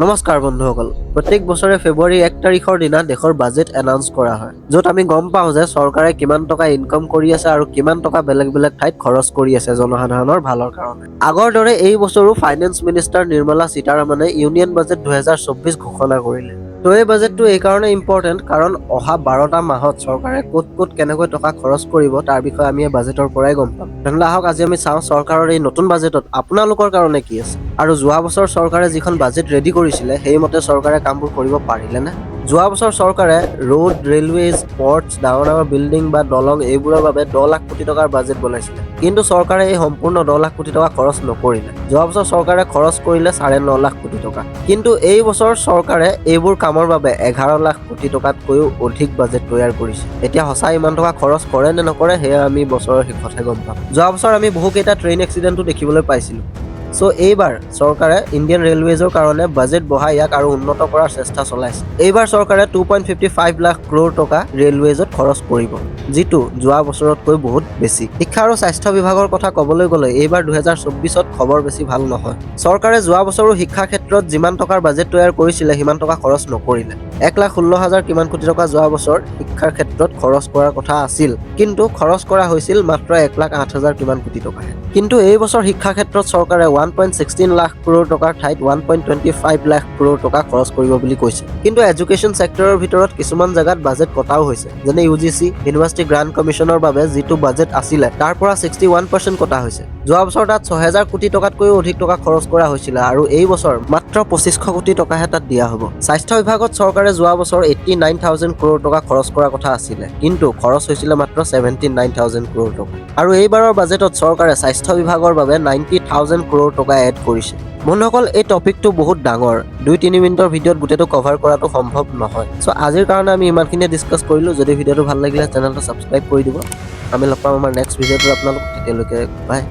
নমস্কাৰ বন্ধুসকল। প্ৰত্যেক বছৰে ফেব্ৰুৱাৰী 1 তাৰিখৰ দিনা দেশৰ বাজেট এনাউন্স কৰা হয়, য'ত আমি গম পাওঁ যে চৰকাৰে কিমান টকা ইনকাম কৰি আছে আৰু কিমান টকা বেলেগ বেলেগ ঠাইত খৰচ কৰি আছে জনসাধাৰণৰ ভালৰ কাৰণে। আগৰ দৰে এই বছৰো ফাইনেন্স মিনিষ্টাৰ নিৰ্মলা সীতাৰমণে ইউনিয়ন বাজেট 2024 ঘোষণা কৰিলে। তো এই বাজেটটো এইকাৰণে ইম্পৰ্টেণ্ট, কাৰণ অহা 12টা মাহত চৰকাৰে ক'ত ক'ত কেনেকৈ টকা খৰচ কৰিব, তাৰ বিষয়ে আমি এই বাজেটৰ পৰাই গম পাম। তেনেহ'লে আহক, আজি আমি চাওঁ চৰকাৰৰ এই নতুন বাজেটত আপোনালোকৰ কাৰণে কি আছে আৰু যোৱা বছৰ চৰকাৰে যিখন বাজেট ৰেডি কৰিছিলে, সেইমতে চৰকাৰে কামবোৰ কৰিব পাৰিলেনে? যোৱা বছৰ চৰকাৰে ৰোড, ৰেলৱেজ, পৰ্টছ, ডাঙৰ ডাঙৰ বিল্ডিং বা দলং, এইবোৰৰ বাবে 10 লাখ কোটি টকাৰ বাজেট বনাইছিলে। কিন্তু চৰকাৰে এই সম্পূৰ্ণ 10 লাখ কোটি টকা খৰচ নকৰিলে। যোৱা বছৰ চৰকাৰে খৰচ কৰিলে 9.5 লাখ কোটি টকা। কিন্তু এই বছৰ চৰকাৰে এইবোৰ কামৰ বাবে 11 লাখ কোটি টকাতকৈও অধিক বাজেট তৈয়াৰ কৰিছে। এতিয়া সঁচাই ইমান টকা খৰচ কৰে নে নকৰে, সেয়া আমি বছৰৰ শেষতহে গম পাম। যোৱা বছৰ আমি বহুকেইটা ট্ৰেইন এক্সিডেণ্টো দেখিবলৈ পাইছিলোঁ। চ' এইবাৰ চৰকাৰে ইণ্ডিয়ান ৰেলৱেজৰ কাৰণে বাজেট বঢ়াই ইয়াক আৰু উন্নত কৰাৰ চেষ্টা চলাইছে। এইবাৰ চৰকাৰে 2.55 লাখ ক্ৰ'ৰ টকা ৰেলৱেজত খৰচ কৰিব, যিটো যোৱা বছৰতকৈ বহুত বেছি। শিক্ষা আৰু স্বাস্থ্য বিভাগৰ কথা ক'বলৈ গ'লে এইবাৰ 2024ত খবৰ বেছি ভাল নহয়। চৰকাৰে যোৱা বছৰো শিক্ষা ক্ষেত্ৰত যিমান টকাৰ বাজেট তৈয়াৰ কৰিছিলে, সিমান টকা খৰচ নকৰিলে। 1,16,000 কিমান কোটি টকা যোৱা বছৰ শিক্ষাৰ ক্ষেত্ৰত খৰচ কৰাৰ কথা আছিল, কিন্তু খৰচ কৰা হৈছিল মাত্ৰ 1,08,000 কিমান কোটি টকাহে। কিন্তু এই বছৰ শিক্ষা ক্ষেত্ৰত চৰকাৰে 1.16 লাখ ক্ৰ'ৰ টকাৰ ঠাইত 1.25 লাখ ক্ৰ'ৰ টকা খৰচ কৰিব বুলি কৈছে। কিন্তু এডুকেশ্যন ছেক্টৰৰ ভিতৰত কিছুমান জেগাত বাজেট কটাও হৈছে, যেনে ইউজিচি, ইউনিভাৰ্চিটি গ্ৰাণ্ট কমিশ্যনৰ বাবে যিটো বাজেট আছিলে, তাৰ পৰা 61% কটা হৈছে। যোৱা বছৰ তাত 6000 কোটি টকাতকৈও অধিক টকা খৰচ কৰা হৈছিলে আৰু এই বছৰ মাত্ৰ 2500 কোটি টকাহে তাত দিয়া হ'ব। স্বাস্থ্য বিভাগত চৰকাৰে যোৱা বছৰ 89,000 ক্ৰ'ৰ টকা খৰচ কৰাৰ কথা আছিলে, কিন্তু খৰচ হৈছিলে মাত্ৰ 79,000 ক্ৰ'ৰ টকা। আৰু এইবাৰৰ বাজেটত চৰকাৰে স্বাস্থ্য বিভাগৰ বাবে 90,000 ক্ৰ'ৰ টকা এড কৰিছে। বন্ধুসকল, এই টপিকটো বহুত ডাঙৰ। 2-3 মিনিটৰ ভিডিঅ'ত গোটেইটো কভাৰ কৰাটো সম্ভৱ নহয়। চ' আজিৰ কাৰণে আমি ইমানখিনিয়ে ডিছকাছ কৰিলোঁ। যদি ভিডিঅ'টো ভাল লাগিলে, চেনেলটো ছাবস্ক্ৰাইব কৰি দিব। আমি লগ পাম আমাৰ নেক্সট ভিডিঅ'টোত আপোনালোক। তেতিয়ালৈকে বাই।